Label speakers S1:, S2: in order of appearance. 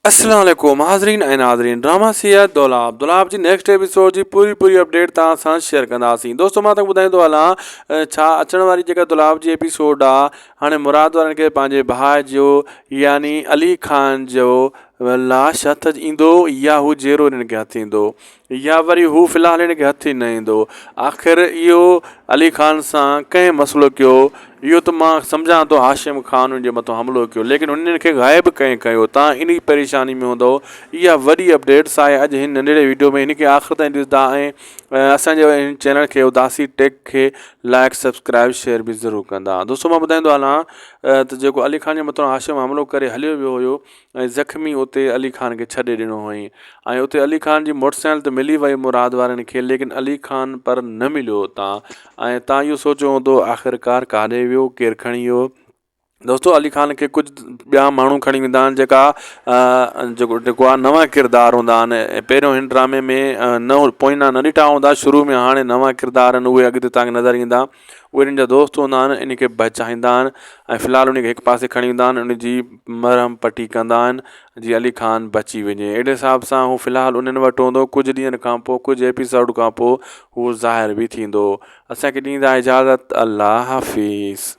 S1: السلام عليڪم حاضرين ۽ ناظرين ڊراما سيئر دولاب دولاب جي نيڪسٽ ايپيسوڊ جي پوري پوري اپڊيٽ توهان سان شيئر ڪنداسين دوستو مان توهان ٻڌائيندو هلان ڇا اچڻ واري جيڪا دولاب جي ايپيسوڊ آ هاڻي مراد وارن کي پنهنجي ڀاء جو يعني علي خان جو لاش هٿ ايندو يا هو جيئرو هنن کي هٿ ايندو يا وري هو في الحال هن کي هٿ ئي نه ايندو. آخر اهو علي خان سان ڪنهن مسئلو ڪيو؟ اهو ته مان سمجهان ٿو هاشم خان هن جي مٿان حملو ڪيو ليڪن هنن کي غائب ڪنهن ڪيو؟ توهان انهي پريشاني ۾ هوندؤ. اها وڏي اپڊيٽس آهي اڄ هن ننڍڙي وڊيو ۾ هن کي آخر تائين ڏسندا ۽ اسان جي هن چينل کي اداسي ٽيڪ کي لائڪ سبسڪرائب شيئر به ضرور ڪندا. دوستو مان ٻڌائيندو هلان ته جيڪو علي خان جي مٿان هاشم حملو ڪري هليو ويو هيو ۽ زخمي اتي علي خان کي ڇڏي ڏنو هئائين ۽ اتي علي خان جي موٽر سائيڪل ته ملي وئي مراد وارن کي ليڪن علي خان پر نه مليو اتان ۽ تان اهو سوچيو هوندو آخرڪار ڪاڏي ويو ڪير کڻي ويو دوستو علي خان کي ڪجهه ٻيا ماڻهو کڻي ويندا آهن جيڪا جيڪو جيڪو آهي نوان ڪردار هوندا آهن ۽ پهريون هن ڊرامي ۾ نه پوئنا نه ڏٺا هوندا شروع ۾ هاڻي نوان ڪردار آهن اهي اڳتي تان کي نظر ايندا اهي انهن جا دوست هوندا آهن ان کي بچائيندا آهن ۽ في الحال ان کي هڪ پاسي کڻي ويندا آهن ان جي مرهم پٽي ڪندا آهن جي علي خان بچي وڃي اهڙي حساب سان هو في الحال انهن وٽ هوندو ڪجهه ڏينهن کان پوء ڪجهه ايپيسوڊ کان پوء هو ظاهر به ٿيندو اسان کي ڏيندا اجازت الله حافظ.